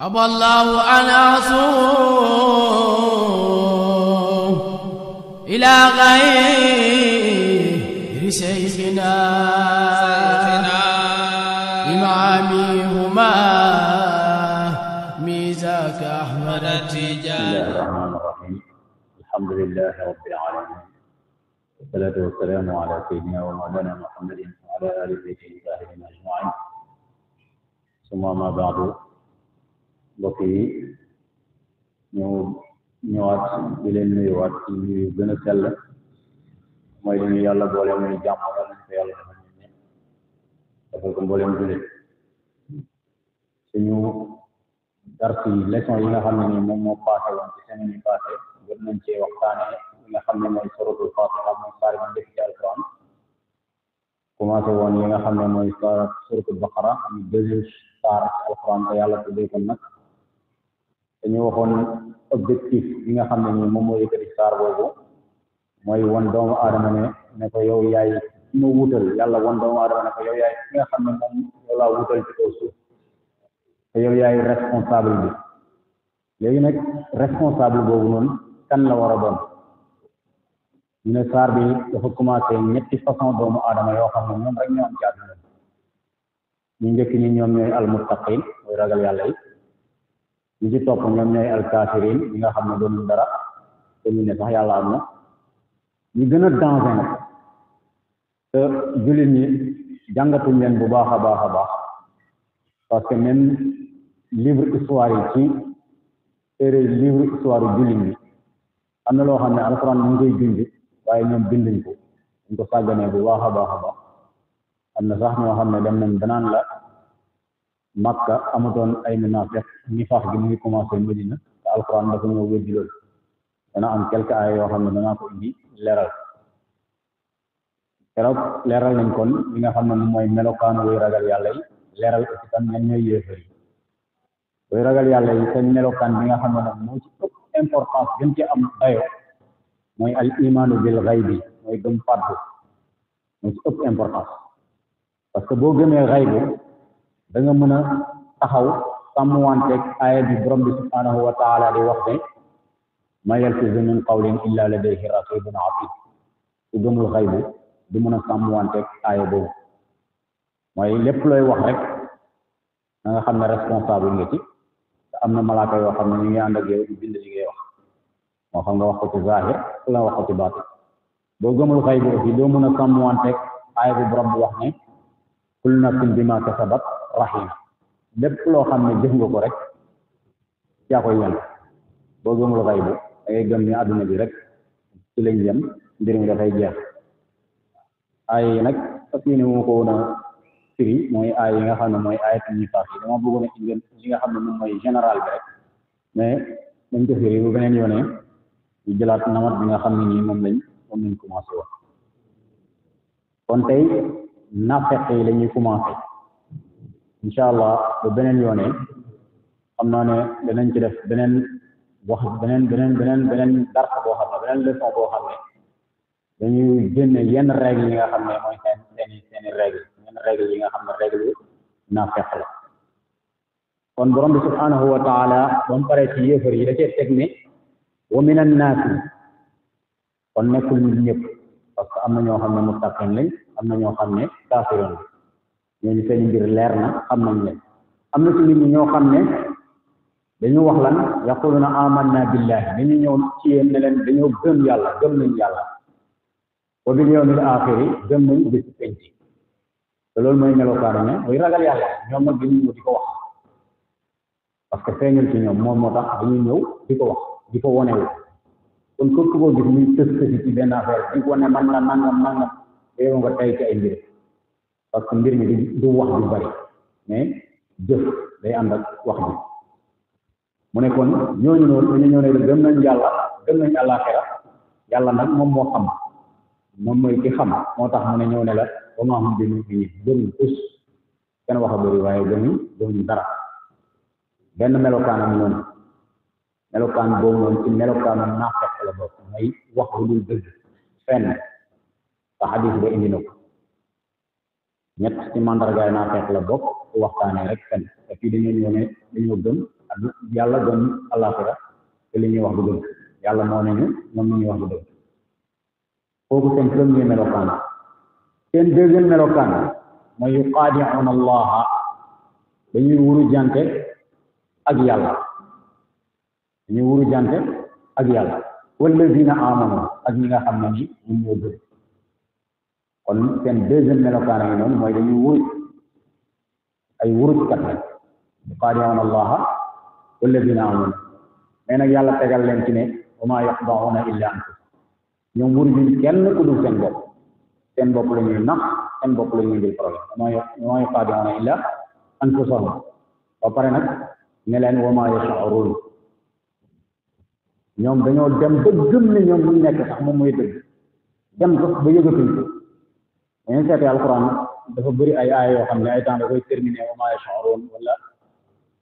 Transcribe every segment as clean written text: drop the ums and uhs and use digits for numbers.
أبى الله أن أصوم إلى غير شيخنا إمامي هما ميزاك أحمد التجاني. بسم الله الرحمن الرحيم. الحمد لله رب العالمين، والصلاة والسلام على سيدنا ومولانا محمد وعلى آل بيته الطاهرين أجمعين. ثم ما بعد، mbokk yi ñëwaat di leen nuyuwaat ci nuyu gën a sell mooy li ñu yàlla boole muy jàmm yàlla nañ ko yàlla defal ñu ñëpp defal ko mbooleem jullit. suñu dars yi leçon yi nga xam ne nii moom moo passé woon ci semaine yi passé gën nañ cee waxtaane li nga xam ne mooy suratul Fatiha mooy saar bi njëkk ci alquran. commencé woon yi nga xam ne mooy suratul Baqara am deuxième saar ci alquran te yàlla tuddee ko nag. dañu waxoon objectif bi nga xam ne nii moom moo yëkkati saar boobu mooy wan doomu aadama ne ko yow yaay ki ma wutal. yàlla wan doomu aadama ne ko yow yaay ki nga xam ne moom yow laa wutal ci kaw suuf te yow yaay responsable bi. léegi nag responsable boobu noonu kan la war a doon. ñu ne saar bi dafa commencé ñetti façon doomu aadama yoo xam ne ñoom rek ñoo am ci àdduna ñu njëkk ñi ñoom ñooy almuttaqin mooy ragal yàlla yi. ñi ci topp ñoom ñooy alkafirin ñi nga xam ne doon dara te ñu ne sax yàlla am na. ñu gën a danger nag te jullit ñi jàngatuñ leen bu baax a baax a baax parce que même livre histoire yi ci téere livre histoire yu jullit ñi am na loo xam ne alxuraan mu ngi koy bind waaye ñoom binduñ ko dañ ko sàgganee bu baax a baax a baax. am na sax ñoo xam ne dem nañ danaan la Makka amutoon ay munaafiq nifaax gi mu ngi commencé Medina te alquran dafa ñëw weddi loolu. dana am quelques ay yoo xam ne danaa ko indi leeral. keroog leeral nañ kon li nga xam ne moom mooy melokaanu way ragal yàlla yi leeral aussi tam ñan ñooy yéefar yi. way ragal yàlla yi seen melokaan bi nga xam ne nag moo ci ëpp importance gën ci am dayo mooy al imaanu bil ghaybi mooy gëm fàddu moo ci ëpp importance. parce que boo gëmee ghaybu da nga mën a taxaw sàmmwanteeg aaya bi borom bi subhanahu wa taala di wax ne ma yalfizu min qawlin illa ladayhi raqibun atid. ku gëmul xaybu du mën a sàmmwanteeg aaya boobu mooy lépp looy wax rek na nga xam ne responsable nga ci te am na malaaka yoo xam ne ñu ngi ànd ak yow di bind li ngay wax moo xam nga wax ko ci zahir la wax ko ci baatin. boo gëmul xaybu aussi doo mën a sàmmwanteeg aaya bi borom bi wax ne kullu nafsin bima kasabat rahina. lépp loo xam ne jëf nga ko rek yaa koy yem. boo gëmul xaybu da ngay gëm ni àdduna bi rek ci lañ yem mbir mi dafay jeex. ay nag fas yéene moo ko woon a firi mooy ay yi nga xam ne mooy ayatul nifaaq yi. dama bëggoon a indi li nga xam ne moom mooy général bi rek mais dañ ko firi bu beneen yoonee ñu jëlaat namat bi nga xam ne nii moom lañ commencé woon. kon tey naafeq yi la ñuy commencé incha allah ba beneen yoonee xam naa ne danañ ci def beneen wax beneen dars boo xam ne beneen leçon boo xam ne dañuy génne yenn règle yi nga xam ne mooy seeni règle yenn règle yi nga xam ne règle naafeq la. kon borom bi subhanahu wa taala ba mu paree ci yéefar yi da cee teg ne wa minan naasi kon nekkul nit ñëpp parce que am na ñoo xam ne muttaqin lañ am na ñoo xam ne kaafiroon lañ ñooñu seen mbir leer na xam nañ leen. am na ci nit ñi ñoo xam ne dañu wax lan yaquluna amanna billahi dañu ñëw ci yéen ne leen dañoo gëm yàlla gëm nañ yàlla wa bil yawmil axiri gëm nañ bés penc te loolu mooy melokaanu ne mooy ragal yàlla. ñoom nag dañuy ñëw di ko wax parce que feeñul ci ñoom moom moo tax dañuy ñëw di ko wax di ko wonewu. kon képp koo gis muy tës ci benn affaire di ko wane man la nangam yow nga tey ci ay mbir parce que mbir mi du wax ju bari mais jëf day ànd ak wax ji. mu ne kon ñooñu noonu dañu ñëw ne gëm nañ yàlla gëm nañ àllaaxira yàlla nag moom moo xam moom mooy ki xam moo tax mu ne ñëw ne la ba ma xam bi ñu gëmuñ tus kenn wax a bëri waaye gëmuñ dara. benn melokaanam noonu melokaan boobu noonu ci melokaanu naafeq la bokk mooy wax lu dul dëgg fenn te xadis ba indi na ko. ñett ci mandargaay naafeq la bokk waxtaanee rek fenn te fii dañoo ñëw ne dañoo gëm ak yàlla gën àllaaxira te li ñuy wax du dëgg yàlla moo ne ñu ñoom li ñuy wax du dëgg kooku seen premier melokaan seen deuxième melokaan mooy yuqaadi'uuna allaha dañuy wuru jante ak yàlla dañuy wuru jante ak yàlla wallazina amanu ak ñi nga xam ne ni ñun ñoo gëm kon seen deuxième melokaan yi noonu mooy dañuy wuruj ay wurujkat lañ yuqaadi'uuna allaha wallazina amanu mais nag yàlla tegal leen ci ne wa maa yaxda'uuna illa anfusahum ñoom wurujuñ kenn ku dul seen bopp la ñuy nax seen bopp la ñuy jël problème wa maa yuqaadi'uuna illa anfusahum ba pare nag ne leen wa maa yash'uruun ñoom dañoo dem ba gëm ne ñoom ñu nekk sax moom mooy dëgg dem sax ba yëgatuñ ko dañuy seetee alquran dafa bëri ay aaya yoo xam ne ay temps da koy terminé wa maa yash'uruun wala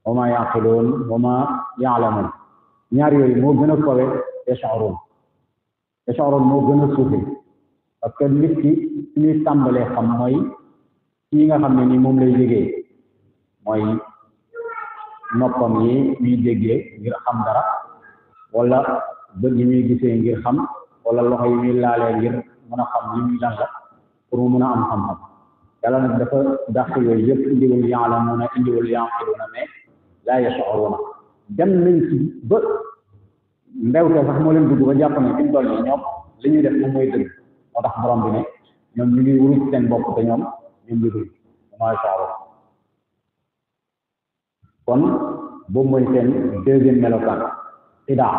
wa maa yaqiluun wa maa ya'lamuun ñaar yooyu moo gën a kawe yash'uruun moo gën a suufi parce que nit ki ci ñuy tàmbalee xam mooy kii nga xam ne ni moom lay yëgee mooy noppam yi muy déggee ngir xam dara wala bët yi muy gisee ngir xam wala loxo yi muy laalee ngir mën a xam li muy lan la pour mu mën a am xam-xam yàlla nag dafa dàq yooyu yëpp indiwul ya'lamuuna indiwul yaqiluuna mais laa yash'uruuna dem nañ ci ba mbewte sax moo leen dugg ba jàpp ne fi mu toll nii ñoom li ñuy def moom mooy dëgg moo tax borom bi ne ñoom ñu ngi wuruj seen bopp te ñoom yëguñ maa yash'uruun kon boobu mooy seen deuxième melokaan xidaa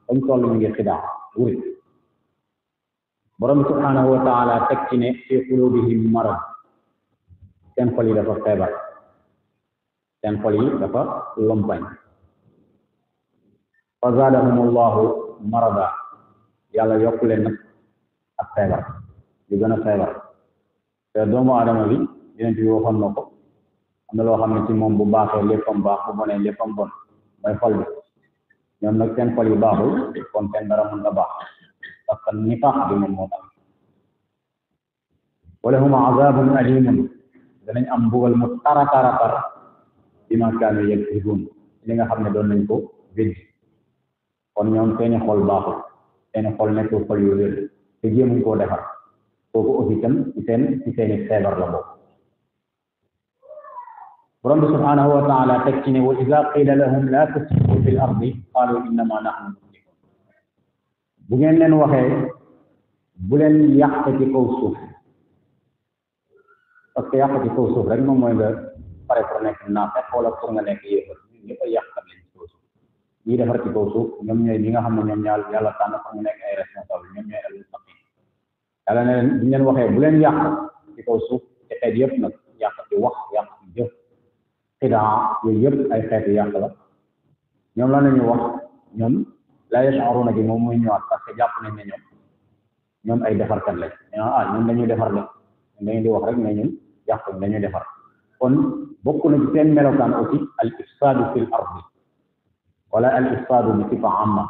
dañ toll ñu ngi xidaa wuruj borom bi subhaanahu wa taala teg ci ne fi qulubihim marad seen xol yi dafa feebar seen xol yi dafa lompañ fa zaadahum allahu marada yàlla yokku leen nag ak feebar yu gën a feebar te doomu aadama bi yeneen bi waxoon na ko am na loo xam ne ci moom bu baaxee léppam baax bu bonee léppam bon mooy xol bi ñoom nag seen xol yi baaxul kon seen dara mën na baax parce que nifaax bi moom moo tax walahum azabun alimun danañ am mbugal mu tara bima kaanu yakzibuun li nga xam ne doon nañ ko weddi kon ñoom seeni xol baaxul seeni xol nekkul xol yu wér te jéemuñ koo defar kooku aussi tam ci seeni feebar la bokk borom bi subhanahu wa taala teg ci ne wa ida qila lahum la tufsidu fi l ardi qaalu innama nahnu muslihun bu ngeen leen waxee bu leen yàq ci kaw suuf parce que yàq ci kaw suuf rek moom mooy nga pare pour nekk naafeq wala pour nga nekk yéefar ñëpp ay yàqkat lañ ci kaw suuf ñiy defar ci kaw suuf ñoom ñooy ñi nga xam ne ñoom yàlla tànn pour ñu nekk ay responsable ñoom ñooy al-muttaqin yàlla ne leen bu ñu leen waxee bu leen yàq ci kaw suuf ci xeet yëpp nag yàq ci wax yàq ci jëf xidaa yooyu yëpp ay xeeti yàq la ñoom lan la ñuy wax ñoom la yash'uruna gi moom muy ñëwaat parce que jàpp nañ ne ñoom ay defarkat lañ ñun dañuy defar de dañuy di wax rek mais ñun yàquñ dañuy defar kon bokk na ci seen melokaan aussi al ifsaadu fil ardi wala al ifsaadu bi sifa amma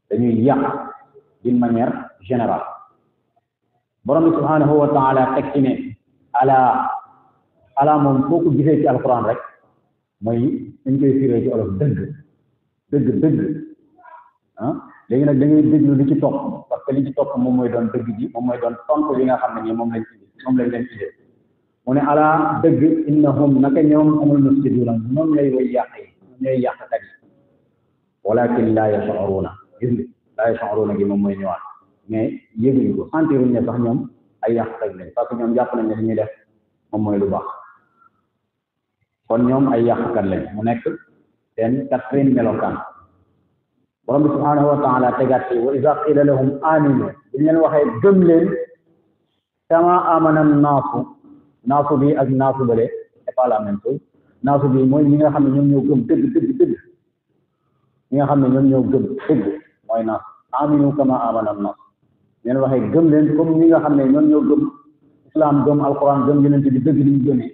dañuy yàq d'une manière générale borom bi subhanahu wa taala teg ci ne ala moom foo ko gisee ci alquran rek mooy dañ koy firee ci olof dëgg léegi nag da ngay déglu li ci topp parce que li ci topp moom mooy doon dëgg ji moom mooy doon tontu li nga xam ne nii moom lañ leen indi mu ne ala dëgg innahum naka ñoom amul mufsiduuna ñoom lay way yàq yi ñoom ñooy yàqkat yi walakin la yash'uruuna gis nga la yash'uruuna gi moom mooy ñëwaat mais yëguñu ko sentiruñ ne sax ñoom ay yàqkat lañ parce que ñoom jàpp nañ ne li ñuy def moom mooy lu baax kon ñoom ay yàqkat lañ mu nekk seen quatrième melokaan borom bi subhanahu wa taala tegaat ci wa iza qila lahum aminu buñ leen waxee gëm leen kama amana naasu bi ak naasu bële c'est pas la même chose naasu bi mooy ñi nga xam ne ñoom ñoo gëm dëgg ñi nga xam ne ñoom ñoo gëm dëgg mooy naas aminu kama amana naas leen waxee gëm leen comme ñi nga xam ne ñoom ñoo gëm islam gëm alquran gëm yonent bi dëgg li ñu gëmee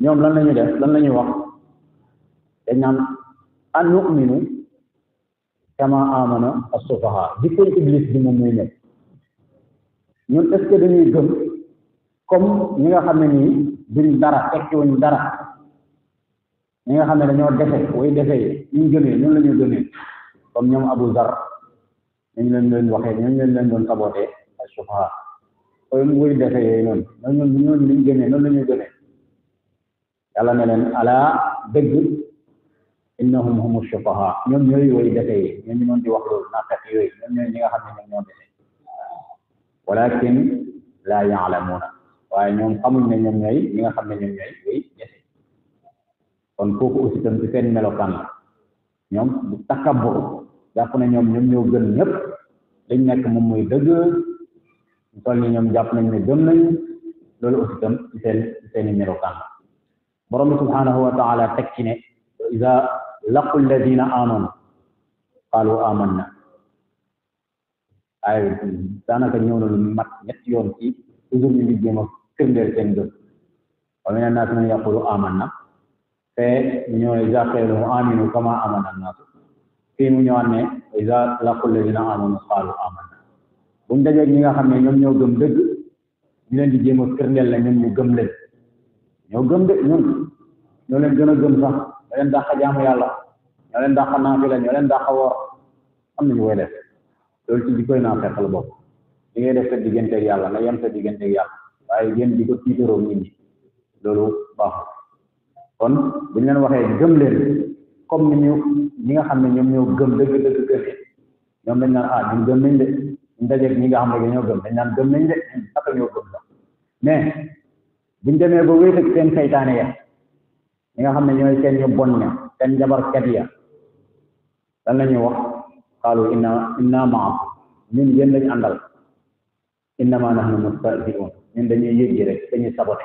ñoom lan la ñuy def lan la ñuy wax dañ naan an nu'minu kama amana as-sufaha jikko iblis bi moom muy nekk ñun est-ce que dañuy gëm comme ñi nga xam ne nii duñ dara tekkiwuñ dara ñi nga xam ne dañoo defe way defe ñu gëmee noonu la ñu gëmee comme ñoom Abu Zar ñu leen waxee ñu leen doon saboté ak sufaha koy way defe yooyu noonu ñooñu liñ gëmee noonu la ñu gëmee yàlla ne leen ala dëgg innahum humu sufaha ñoom ñooy way defe yi ñoom ñu doon di wax loolu naafeq yooyu ñoom ñooy ñi nga xam ne ñoom ñoo defe walakin la ya'lamuna waaye ñoom xamuñ ne ñoom ñooy ñi nga xam ne ñoom ñooy way defe kon kooku aussi tam ci seen melokaan la ñoom bu takabbur jàpp ne ñoom ñoo gën ñëpp liñ nekk moom mooy dëgg ñu toll ni ñoom jàpp nañ ne gëm nañ loolu aussi tam ci seeni melokaan la borom bi subhanahu wa taala teg ci ne iza laqu alladina amanu qalu amanna ay daanaka ñëw na lu mat ñetti yoon ci toujours ñu ngi jéem a firndeel seen gëm wa mina naasi man yaqulu amanna te ñu ñëw iza qila aminu kama amana an-nas fii mu ñëwaat ne iza laqu alladina amanu qalu amanna buñ dajeeg ñi nga xam ne ñoom ñoo gëm dëgg ñu leen di jéem a firndeel la ñoom ñu gëm leen ñoo gëm de ñun ñoo leen gën a gëm sax ñoo leen dàq jaamu yàlla ñoo leen dàq naafila ñoo leen dàq woor am nañu koy def loolu ci jikkoy naafeq la bokk li ngay def sa digganteeg yàlla nga yem sa digganteeg yàlla waaye yéen di ko tiitaroo nit ñi loolu baaxul kon buñ leen waxee gëm leen comme ni ñi nga xam ne ñoom ñoo gëm dëgg gëmee ñoom dañ naan ñun gëm nañ de ñu dajeeg ñi nga xam ne dañoo gëm dañ naan gëm nañ de ñun naka ñoo gëm la mais buñ demee ba wéet ak seen saytaane ya ñi nga xam ne ñooy seen ñu bon ña seen jabarkat ya lan la ñuy wax qaalu inna ma'akum ñun yéen lañ àndal innama nahnu mustahzi'un ñun dañuy yëggi rek dañuy saboté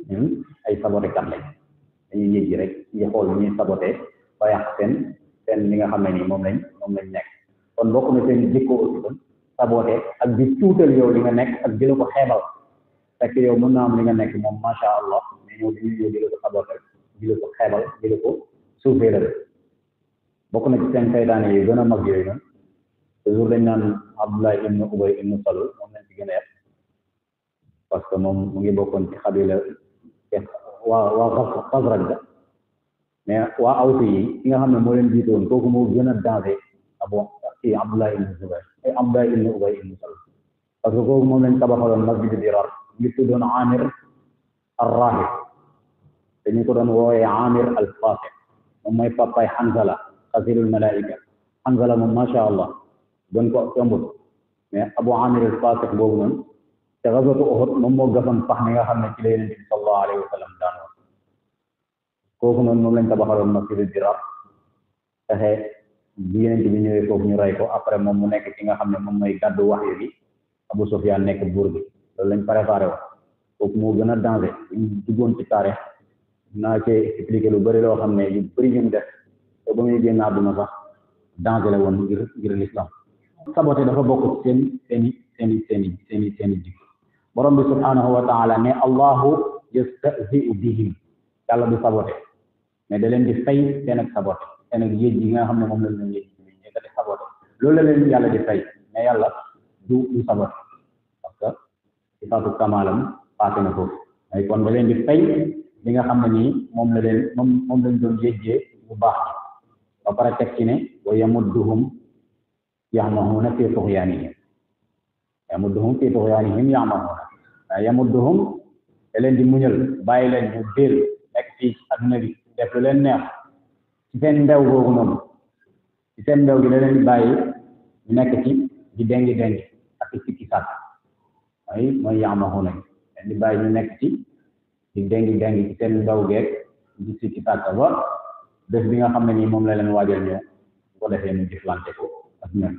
ñun ay saboté kat lañ dañuy yëggi rek ñu xool ñuy saboté ba yàq seen li nga xam ne nii moom lañ nekk kon bokk na seen jikko aussi kon saboté ak di tuutal yow li nga nekk ak di la ko xeebal fekk yow mën naa am li nga nekk moom macha allah mais ñëw dañuy ñëw di la ko saboté di la ko xeebal di la ko suufeelal bokk na ci seen saytaane yi gën a mag yooyu noonu toujours dañ naan Abdullah ibn Ubay ibn Salul moom lañ ci gën a yàq parce que moom mu ngi bokkoon ci xabila waa Xasraj da mais waa Aws yi ki nga xam ne moo leen jiite woon kooku moo gën a danger ci Abdullah ibn Ubay ibn Salul parce que kooku moom lañ tabaxaloon masjid Dirar ngi tuddoon Amir ar-Rahib dañu ko doon woowee Amir al-Fasiq moom mooy papay Hanzala xasilul malaika Hanzala moom macha allah doon ko yombut mais Abu Amir al-Fasiq boobu noonu te gazwatu Uhud moom moo gasoon pax mi nga xam ne ci la Yonent bi sallallahu alayhi wa sallam daan woon kooku noonu moom lañ tabaxaloon masjid Dirar fexe bi Yonent bi ñëwee foofu ñu rey ko après moom mu nekk ci nga xam ne moom mooy gàddu wahyu bi Abu Sufyan nekk buur bi loolu lañ préparé woon kooku moo gën a danger ñu duggoon ci taarix naa cee expliqué lu bëri loo xam ne yu bëri ñu def te ba muy génn àdduna sax danger la woon ngir l'islam saboté dafa bokk ci seeni jikko borom bi subhanahu wa taala ne allahu yastahzi'u bihim yàlla du saboté mais da leen di fay seen ak saboté seen ak yéej yi nga xam ne moom la leen yéej ñu ko di saboté loolu la leen yàlla di fay mais yàlla du saboté parce que sifaatu kamaalam paase na foofu ay kon da leen di fay li nga xam ne nii moom lañ doon yéjjee bu baax ba pare teg ci ne wa yamudduhum ya'mahuna fi tughyanihim yamudduhum da leen di muñal bàyyi leen ñu béel nekk fii adduna bi def lu leen neex ci seen mbew googu noonu ci seen mbew gi da leen di bàyyi ñu nekk ci di dengi ak sikki sàkk mooy ya'mahuna leen di bàyyi ñu nekk ci di dengi ci seen mbew geeg di sikki sàkk ba bés bi nga xam ne nii moom la leen waajal ñëw bu ko defee ñu jëflante ko ak ñoom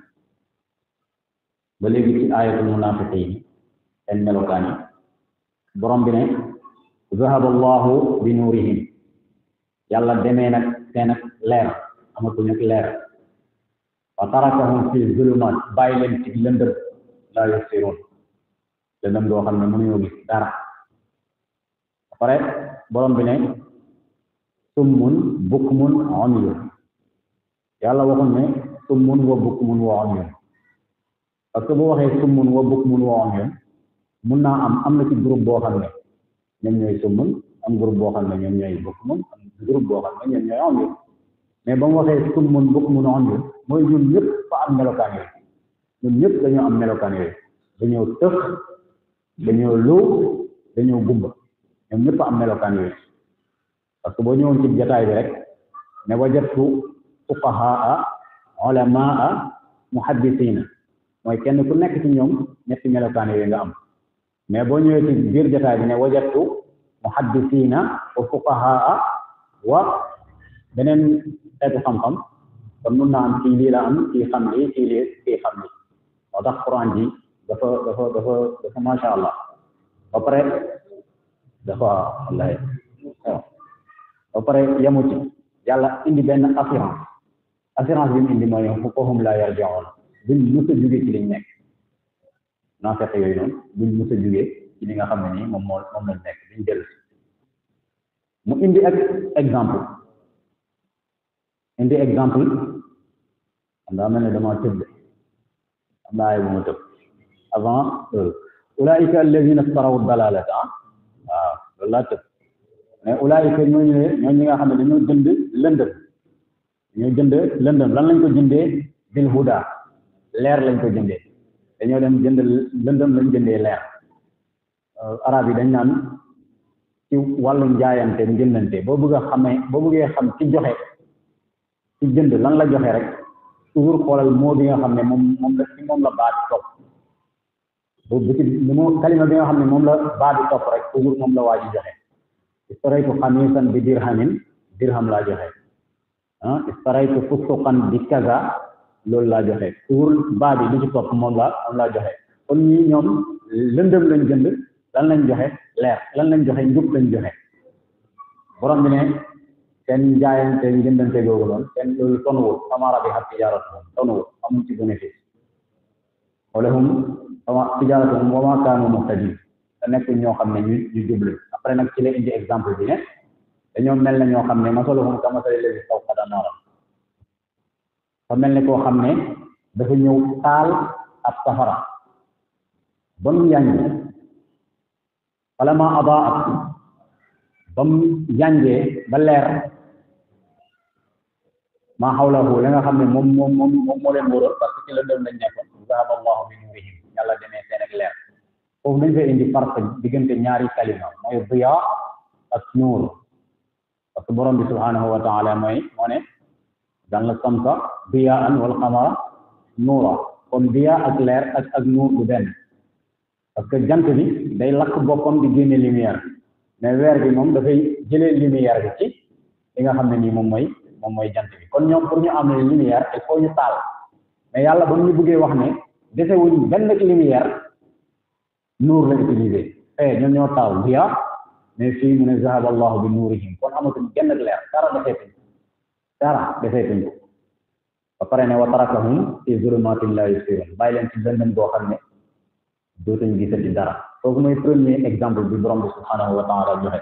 ba léegi ci ayatul munafiqin seen melokaan yi borom bi ne zahaba allahu bi nuurihim yàlla demee nag seen ak leer amatuñu ak leer wa tarakahum fi zulumat bàyyi leen ci lëndëm laa yubsiruun lëndëm doo xam ne mënuñoo gis dara pare borom bi ne summun bukmun umyun yàlla waxoon ne summun wa bukmun wa umyun parce que bu waxee summun wa bukmun wa umyun mun naa am na ci groupe boo xam ne ñoom ñooy summun am groupe boo xam ne ñoom ñooy bukmun am groupe boo xam ne ñoom ñooy umyun mais ba mu waxee summun bukmun umyun mooy ñun ñëpp fa am melokaan yooyu ñun ñëpp dañoo am melokaan yooyu dañoo tëx dañoo lu dañoo gumba ñoom ñëpp am melokaan yooyu parce que boo ñëwoon ci jotaay bi rek ne wajadtu fuqahaa ulamaa muhaddisiina mooy kenn ku nekk ci ñoom ñetti melokaan yooyu nga am mais boo ñëwee ci biir jotaay bi ne wajadtu muhaddisiina wa fuqahaa wa beneen xeetu xam-xam kon mun naa am kii lii la am kii xam lii kii lii kii xam lii moo tax Quran ji dafa masha Allah ba pare dafa wallahi ba pare yamu ci yàlla indi benn assurance bi mu indi mooy fahum laa yarji'uun buñ mës a jugee ci liñ nekk naa fekk yooyu noonu buñ mës a jugee ci li nga xam ne nii moom lañ nekk liñ dellu mu indi ak exemple am daa mel ne dama tëb am naa ay bu ma tëb avant ulaa'ika allaziina ishtaraw ad-dalaalata waaw loolu laa tëb mais ulaa'ika ñooñu ñi nga xam ne dañoo jënd lëndëm lan lañ ko jëndee bil huda leer lañ ko jëndee dañoo dem jënd lëndëm lañ jëndee leer arab yi dañ naan ci wàllu njaayante njëndante boo bëggee xam ci joxe ci jënd lan la joxe rek toujours xoolal moo bi nga xam ne moom la baat topp bu ci kalima bi nga xam ne moom la baat topp rek toujours moom la waa ji joxe istaraytu xamisan bi dirham laa joxe istaraytu fustuqan bi kaza loolu laa joxe toujours baa bi li ci topp moom laa joxe kon ñii ñoom lëndëm lañ jënd lan lañ joxe leer lan lañ joxe njub lañ joxe borom bi ne seen njaayante njëndante googu lool seen loolu tonuwul fama rabihat tijaaratuhum tonuwul amul ci bénéfice walahum tijaaratuhum wa ma kaanu muhtadin te nekk ñoo xam ne ñu jublu après nag ci la indi exemple bi ne dañoo mel ne ñoo xam ne masaluhum kamasali lazi stawqada naaran fa mel ne koo xam ne dafa ñëw taal ab safara ba mu yànj falammaa adaa'at ba mu yànjee ba leer maa hawlahu la nga xam ne moom moo leen wóoroon parce que ci la dem lañ nekkoon zahaba Allahu bi nuurihim yàlla demee seen ak leer foofu dañ fay indi farq diggante ñaari kalima mooy diya ak nuur parce que borom bi subhanahu wa taala moo ne dans la samsa diyaan wal qamara nuura kon diya ak leer ak nuur du benn parce que jant bi day lakk boppam di génne lumière mais weer bi moom dafay jëlee lumière bi ci li nga xam ne nii moom mooy jant bi kon ñoom pour ñu am lumière il faut ñu taal mais yàlla ba ñu bëggee wax ne desewuñ benn lumière nuur la utilisé ñoom ñoo taal diya mais fii mu ne zahaba Allahu bi nuurihim kon amatuñ genn leer dara defeetuñ ko ba pare ne wa tarakahum fi zulumatin la yubsirun bàyyi leen ci lëndëm boo xam ne dootuñ gisati dara kooku mooy premier exemple bi borom bi subhanahu wa taala joxe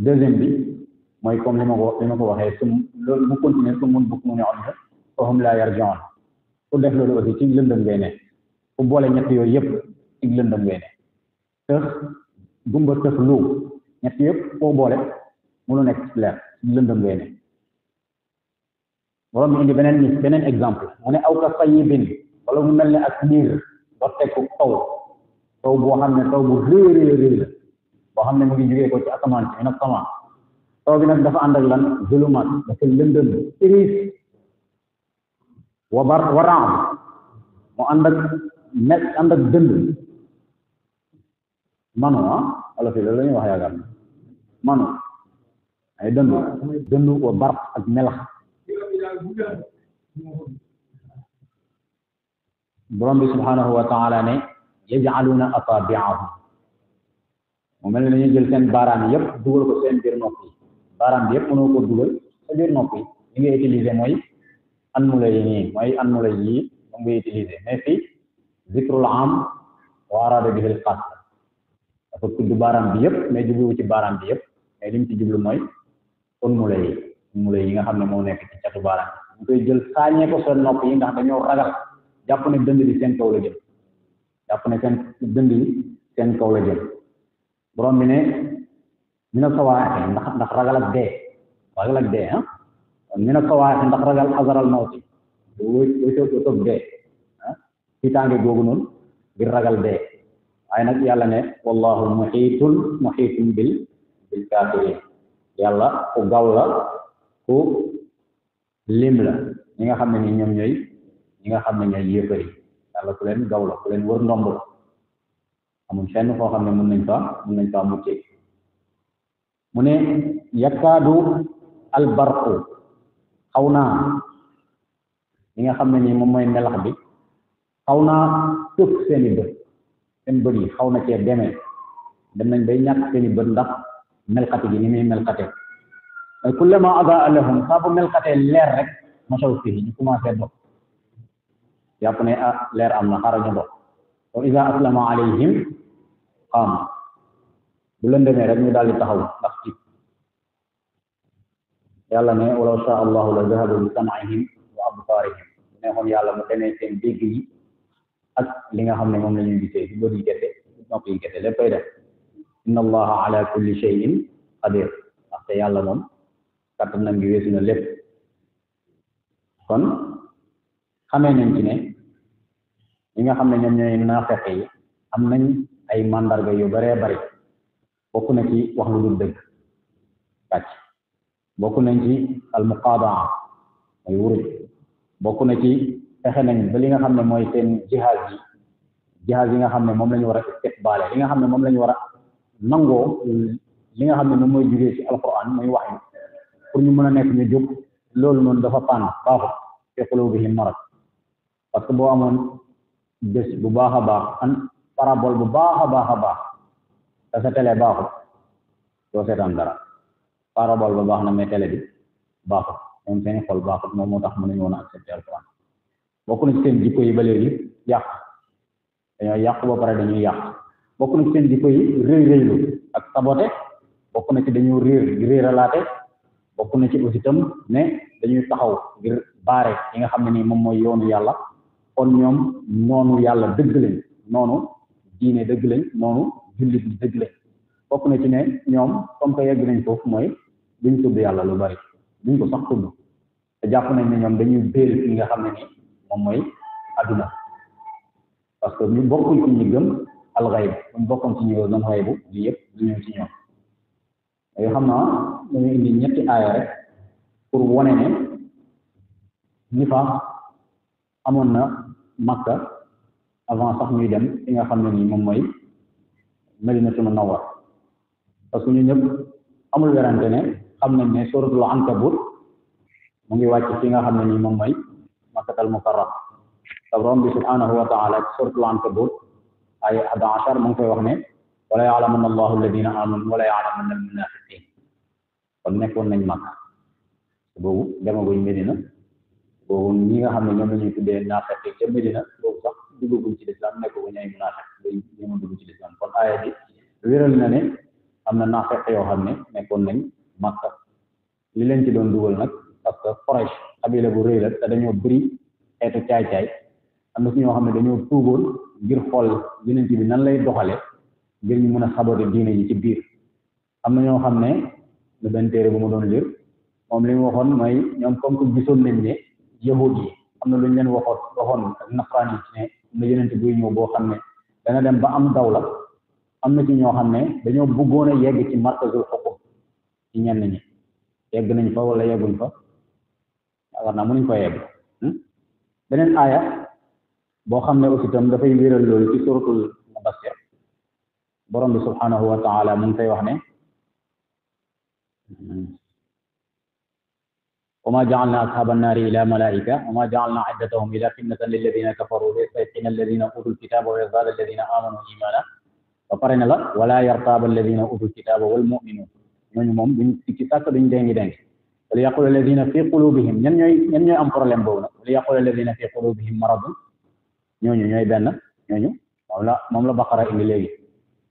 deuxième bi mooy comme li ma ko waxee loolu bu continuer su mun bukk mu ne am na fahum la yarji'un pour def loolu aussi ci lëndëm ngay ne fu boole ñett yooyu yëpp ci lëndëm ngay ne tëx gumba tëx lu ñett yëpp foo boole mënu nekk leer ci lëndëm ngay ne borom bi indi beneen exemple mu ne aw ka sayyibin wala mu mel ne ak niir dotteeku taw boo xam ne taw bu rëy la boo xam ne mu ngi jógee ko ci asamaan ci nag sama taw bi nag dafa ànd ak lan zulumat dafa lëndëm iris waraam mu ànd ak dënd manu wala fii loolu la ñuy wax yaakaar na manu ay dënd wa bar ak melax borom bi subhanahu wa taala ne yaj'aluna asabi'ahum mu mel ne dañuy jël seen baaraam yëpp dugal ko seen biir nopp yi baaraam bi yëpp mënoo ko dugal sa biir nopp yi li ngay utiliser mooy anmula yi nii moom ngay utiliser mais fii zikrul am wa arada bihi al xaas dafa tudd baaraam bi yëpp mais jubluwu ci baaraam bi yëpp mais li mu ci jublu mooy anmula yi nga xam ne moo nekk ci catu baaraam ñu koy jël saañee ko seen nopp yi ndax dañoo ragal jàpp ne dënd bi seen kaw la jëm borom borom bi ne mina sawaaxi ndax ragal ak dee ah mina sawaaxi ndax ragal xasaral mawti wëtoog dee ah tiitaange googu noonu ngir ragal dee waaye nag yàlla ne wallahu muxiitun bil kaafiriin yàlla ku gaw la ku lim la ñi nga xam ne ni ñoom ñooy yéefar yi yàlla ku leen gaw la ku leen wër ndomb la amul fenn foo xam ne mën nañ fa muccee mu ne yakkaadu albarqu xaw naa li nga xam ne nii moom mooy melax bi xaw naa tëf seen bët yi xaw na cee dem nañ bay ñàkk seen i bët ndax melxati gi ni muy melxate kullama adaa lahum saa bu melxatee leer rek masaw fii ñu commencé dox yàpp ne leer am na xaaral ñu dox wa iza aslama alayhim qaam bu lëndëmee rek ñu daal di taxaw ndax ci yàlla ne walaw shaa allahu la zahaba bi sam'ihim wa absaarihim neexoon yàlla mu demee seen dégg yi ak li nga xam ne moom la ñuy gisee ci bët yi gerte nopp yi gerte léppay def inna allaha ala kulli shay'in qadir ndaxte yàlla moom kattanam gi weesu na lépp kon xamee nañ ci ne ñi nga xam ne ñoom ñooy naafeq yi am nañ ay mandarga yu baree bari bokk na ci wax lu dul dëgg kàcc bokk nañ ci almuqaadaa mooy wuruj bokk na ci fexe nañ ba li nga xam ne mooy seen jihaaz yi nga xam ne moom la ñu war a istiqbaale li nga xam ne moom la ñu war a nangoo li nga xam ne moom mooy jugee ci alquran muy wax yi pour ñu mën a nekk ñu jóg loolu noonu dafa paan baaxut fi qulubihim marad parce que boo amoon bés bu baax a baax an parabole bu baax a baax te sa télé baaxut doo seetaan dara parabole ba baax na mais télé bi baaxut ñoom seeni xol baaxut moom moo tax mënuñu woon a accepter alquran bokk na ci seen jikko yi ba léegi yàq dañoo yàq ba pare dañuy yàq bokk na ci seen jikko yi rëylu ak saboté bokk na ci dañu réeralaate bokk na ci aussi itam ne dañuy taxaw ngir baare yi nga xam ne nii moom mooy yoonu yàlla kon ñoom noonu yàlla dëgg lañ noonu diine dëgg lañ noonu jullit dëgg lañ bokk na ci ne ñoom comme que yegg nañ foofu mooy duñ tudd yàlla lu bari duñ ko sax tudd te jàpp nañ ne ñoom dañuy béel fi nga xam ne nii moom mooy adduna parce que ñu bokkul ci ñi gëm alxayb buñ bokkoon ci ñi gëm xaybu li yëpp du ñëw ci ñoom yooyu xam naa dañu indi ñetti aaya rek pour wane ne nifaaq amoon na Makka avant sax ñuy dem fi nga xam ne nii moom mooy Madinatu Munawwara parce que ñu ñëpp amul werante ne xam nañ ne suratul Ankabut mu ngi wàcc fi nga xam ne nii moom mooy Makkatal Mukarram te borom bi subhanahu wa taala suratul Ankabut ay 11 mu ngi koy wax ne wala ya'lamanna allahu alladina amanu wala ya'lamanna almunafiqin kon nekkoon nañ Makka boobu demaguñ Medina boobu ñi nga xam ne ñoom la ñuy tuddee naafeq ca Medina boobu sax duggaguñ ci lislaam nekkaguñ ay munafiq day ñëma dugg ci lislaam kon aaya bi wéral na ne am na naafeq yoo xam ne nekkoon nañ Makka li leen ci doon dugal nag parce que Quraysh xabila bu rëy la te dañoo bëri xeetu caay-caay am na si ñoo xam ne dañoo tuuboon ngir xool yeneen bi nan lay doxale ngir ñu mën a saboter diine ji ci biir am na ñoo xam ne lu benn téere bu ma doon lire moom li mu waxoon mooy ñoom comme que gisoon nañ ne yahud yi am na lu ñu leen waxoon ak nasaraan yi ci ne am na yeneen buy ñëw boo xam ne dana dem ba am dawla am na ci ñoo xam ne dañoo bëggoon a yegg ci markazul xukum ci ñenn ñi yegg nañ fa wala yegguñ fa yaakaar naa mënuñ fa yegg beneen aaya boo xam ne aussi itam dafay wéral loolu ci suratul Mudassir borom bi subhanahu wa taala mu ngi koy wax ne wa ma ja'alna ashaban naari ila malaika wa ma ja'alna iddatahum ila fitnatan lilladina kafaru liyastayqina alladina utul kitaba wa yazada alladina amanu imana ba pare ne la wala yartaba alladina utul kitaba wal mu'minun ñooñu moom duñ ci sàkk duñ dengi wala yaqul alladina fi qulubihim ñan ñooy am problème boobu nag wala yaqul alladina fi qulubihim maradun ñooñu ñooy benn ñooñu moom la Baqara indi léegi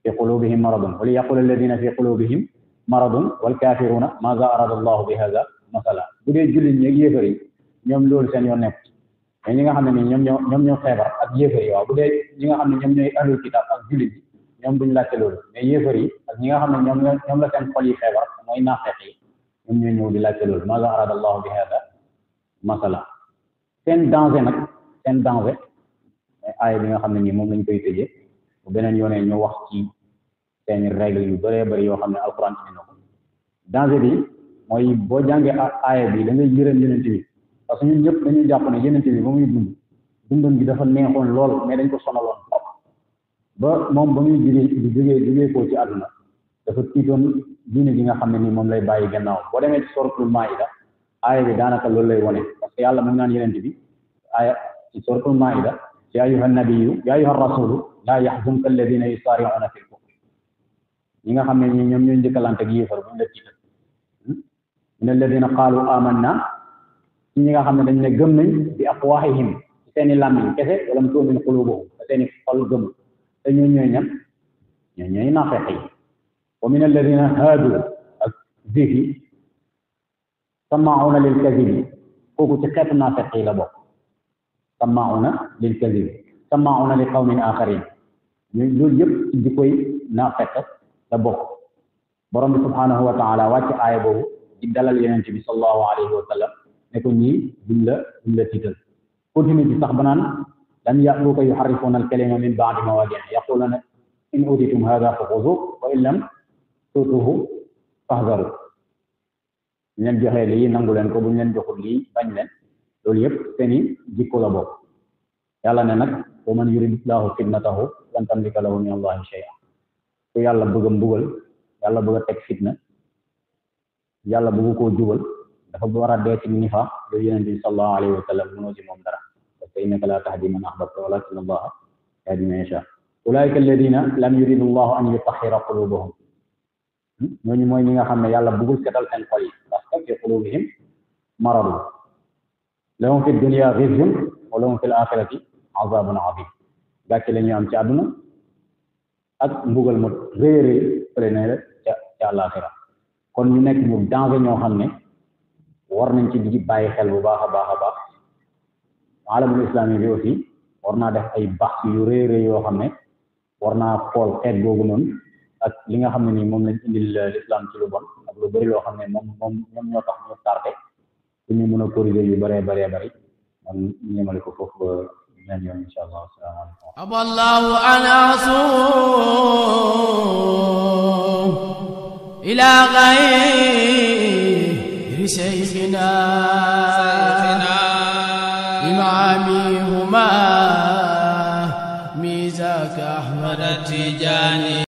fi qulubihim maradun wala yaqul alladina fi qulubihim maradun wal kafiruna maza arada allahu bi hada masala bu dee jullit ñi ak yéefar yi ñoom loolu seen yoon nekk mais ñi nga xam ne nii ñoom ñoo feebar ak yéefar yi waaw bu dee ñi nga xam ne ñoom ñooy ahlul kitab ak jullit yi ñoom duñ laajte loolu mais yéefar yi ak ñi nga xam ne ñoom la seen xol yi feebar mooy naafeq yi ñoom ñoo ñëw di laajte loolu maaza arada allahu bi hada masala seen danger nag seen danger aaya bi nga xam ne nii moom lañ koy tëjee bu beneen yoonee ñu wax ci seen règle yu bëree bëri yoo xam ne alquran indi na ko danger bi mooy boo jàngee aaya bi da ngay yërëm yeneen bi parce que ñun ñëpp dañuy jàpp ne yeneen bi ba muy dundam bi dafa neexoon lool mais dañ ko sonaloon fop ba moom ba muy jugee koo ci àdduna dafa tiitoon diine ji nga xam ne nii moom lay bàyyi gannaaw boo demee ci suratul maida aaya bi daanaka loolu lay wone parce que yàlla mu ngi naan yeneen bi aaya ci suratul maida ya ayuha nabiyu ya ayuha rasulu laa yaxzunka alladina yusari'una fil kufr ñi nga xam ne ñi ñoom ñooy njëkkalante ak yéefar buñ la tiital min alladina qaalu amanna ci ñi nga xam ne dañ ne gëm nañ bi afwahihim ci seeni làmmiñ kese walam tu'min qulubuhum te seeni xol gëm te ñooy ñan ñooy naafeq yi wa min alladina haadu ak zihi sama'una lil kadhibi kooku ci xeetu naafeq yi la bokk sama'una lil kadhibi sama'una li qawmin akharin loolu yëpp ci jikkoy naafeq la bokk borom bi subhanahu wa ta'ala wàcc aaya boobu di dalal yonent bi sallallahu alayhi wa sallam ne ko ñii duñ la tiital continue ci sax ba naan lam ya'tuuka yuharrifuuna al-kalima min ba'di mawaadi'ihi yaquluuna in uutiitum haadhaa faxuzuuhu wa in lam tu'tuuhu fahzaruu ñu leen joxee lii nangu leen ko bu ñu leen joxul lii bañ leen loolu yëpp seeni jikko la bokk yàlla ne nag wa man yuridillaahu fitnatahu lan tamlika lahu min allahi shay'an ku yàlla bëgg a mbugal yàlla bëgg a teg fitna yàlla bëgg koo jubal dafa war a dee ci nifaaq loolu yonent bi sallallahu alayhi wa sallam mënoo ci moom dara parce que innaka laa tahdi man ahbabta walakinna allaha yahdi man yashaa ulaa'ika alladina lam yuridu allahu an yutahhira qulubahum ñooñu mooy ñi nga xam ne yàlla bëggul setal seen xol yi parce que fi qulubihim maradun lahum fi dunya khizyun wa lahum fil akhirati azabun azim gàcce la ñu am ci àdduna ak mbugal mu rëy a rëy fële ne la ca àllaaxira kon ñu nekk ñu danger ñoo xam ne war nañ ci di bàyyi xel bu baax a baax alamul islami bi aussi war naa def ay baax yu rëy rëy yoo xam ne war naa xool xeet googu noonu ak li nga xam ne nii moom lañ indil l'islam ci lu bon ak lu bëri loo xam ne moom ñoom ñoo tax ñu tardé pour ñu mën a corriger yu bëree bëri man ñu ñemale ko foofu ñaan yoon insha allah asalaamaaleykum aballahu anasu ila ghayri shaykhina imamihuma mizaka ahmad tijani